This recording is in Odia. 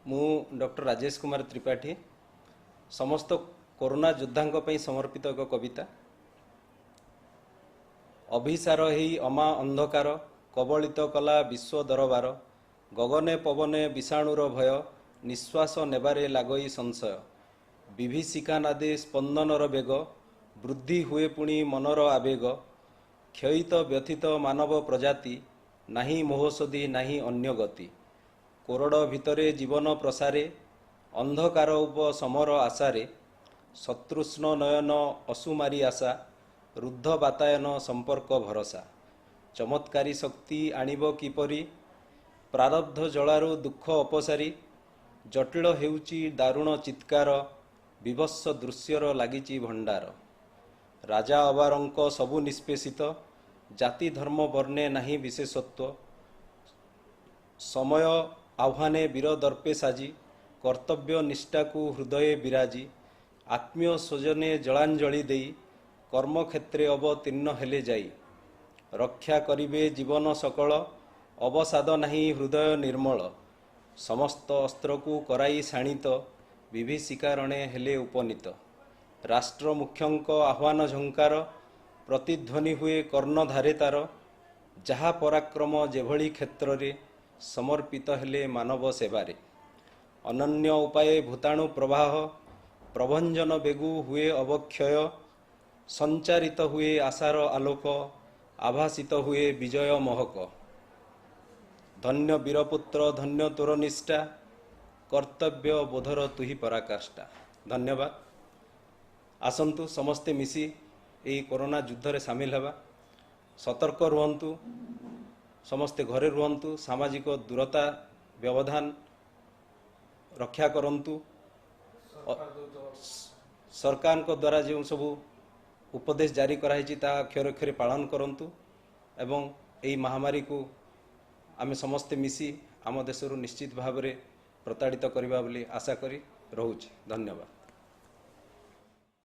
ମୁଁ ଡକ୍ଟର ରାଜେଶ କୁମାର ତ୍ରିପାଠୀ। ସମସ୍ତ କରୋନା ଯୋଦ୍ଧାଙ୍କ ପାଇଁ ସମର୍ପିତ ଏକ କବିତା। ଅଭିସାର ହେଇ ଅମା ଅନ୍ଧକାର କବଳିତ କଲା ବିଶ୍ୱ ଦରବାର। ଗଗନେ ପବନେ ବିଷାଣୁର ଭୟ, ନିଶ୍ୱାସ ନେବାରେ ଲାଗଇ ସଂଶୟ। ବିଭୀଷିକା ନାଦେ ସ୍ପନ୍ଦନର ବେଗ ବୃଦ୍ଧି ହୁଏ, ପୁଣି ମନର ଆବେଗ। କ୍ଷୟିତ ବ୍ୟଥିତ ମାନବ ପ୍ରଜାତି, ନାହିଁ ମହୋଷଧି, ନାହିଁ ଅନ୍ୟ ଗତି। କୋରଡ଼ ଭିତରେ ଜୀବନ ପ୍ରସାରେ, ଅନ୍ଧକାର ଉପ ସମର ଆଶାରେ। ସତୃଷ୍ଣ ନୟନ ଅସୁମାରି ଆଶା, ରୁଦ୍ଧ ବାତାୟନ ସମ୍ପର୍କ ଭରସା। ଚମତ୍କାରୀ ଶକ୍ତି ଆଣିବ କିପରି ପ୍ରାରବ୍ଧ ଜଳାରୁ ଦୁଃଖ ଅପସାରି? ଜଟିଳ ହେଉଛି ଦାରୁଣ ଚିତ୍କାର, ବିଭତ୍ସ ଦୃଶ୍ୟର ଲାଗିଛି ଭଣ୍ଡାର। ରାଜା ଅବାରଙ୍କ ସବୁ ନିଷ୍ପେଷିତ, ଜାତି ଧର୍ମ ବର୍ଣ୍ଣେ ନାହିଁ ବିଶେଷତ୍ୱ। ସମୟ ଆହ୍ୱାନେ ବୀର ଦର୍ପେ ସାଜି, କର୍ତ୍ତବ୍ୟ ନିଷ୍ଠାକୁ ହୃଦୟେ ବିରାଜି। ଆତ୍ମୀୟ ସ୍ୱଜନେ ଜଳାଞ୍ଜଳି ଦେଇ କର୍ମକ୍ଷେତ୍ରେ ଅବତୀର୍ଣ୍ଣ ହେଲେ ଯାଇ। ରକ୍ଷା କରିବେ ଜୀବନ ସକଳ, ଅବସାଦ ନାହିଁ ହୃଦୟ ନିର୍ମଳ। ସମସ୍ତ ଅସ୍ତ୍ରକୁ କରାଇ ଶାଣିତ, ବିଭୀଷିକା ରଣେ ହେଲେ ଉପନୀତ। ରାଷ୍ଟ୍ର ମୁଖ୍ୟଙ୍କ ଆହ୍ୱାନ ଝଙ୍କାର ପ୍ରତିଧ୍ୱନି ହୁଏ କର୍ଣ୍ଣଧାରେ ତାର। ଯାହା ପରାକ୍ରମ ଯେଭଳି କ୍ଷେତ୍ରରେ, ସମର୍ପିତ ହେଲେ ମାନବ ସେବାରେ। ଅନନ୍ୟ ଉପାয়ে ଭୂତାଣୁ ପ୍ରବାହ ପ୍ରଭଞ୍ଜନ ବେଗୁ ହୁଏ ଅବକ୍ଷୟ। ସଞ୍ଚାରିତ ହୁଏ ଆଶାର ଆଲୋକ, ଆଭାସିତ ହୁଏ ବିଜୟ ମହକ। ଧନ୍ୟ ବୀରପୁତ୍ର, ଧନ୍ୟ ତୋର ନିଷ୍ଠା, କର୍ତ୍ତବ୍ୟ ବୋଧର ତୁହି ପରାକାଷ୍ଠା। ଧନ୍ୟବାଦ। ଆସନ୍ତୁ ସମସ୍ତେ ମିଶି ଏହି କରୋନା ଯୁଦ୍ଧରେ ସାମିଲ ହେବା। ସତର୍କ ରୁହନ୍ତୁ, ସମସ୍ତେ ଘରେ ରୁହନ୍ତୁ, ସାମାଜିକ ଦୂରତା ବ୍ୟବଧାନ ରକ୍ଷା କରନ୍ତୁ। ସରକାରଙ୍କ ଦ୍ୱାରା ଯେଉଁ ସବୁ ଉପଦେଶ ଜାରି କରାହେଇଛି, ତାହା ଅକ୍ଷରେ ଅକ୍ଷରେ ପାଳନ କରନ୍ତୁ ଏବଂ ଏହି ମହାମାରୀକୁ ଆମେ ସମସ୍ତେ ମିଶି ଆମ ଦେଶରୁ ନିଶ୍ଚିତ ଭାବରେ ପ୍ରତାଡ଼ିତ କରିବା ବୋଲି ଆଶା କରି ରହୁଛି। ଧନ୍ୟବାଦ।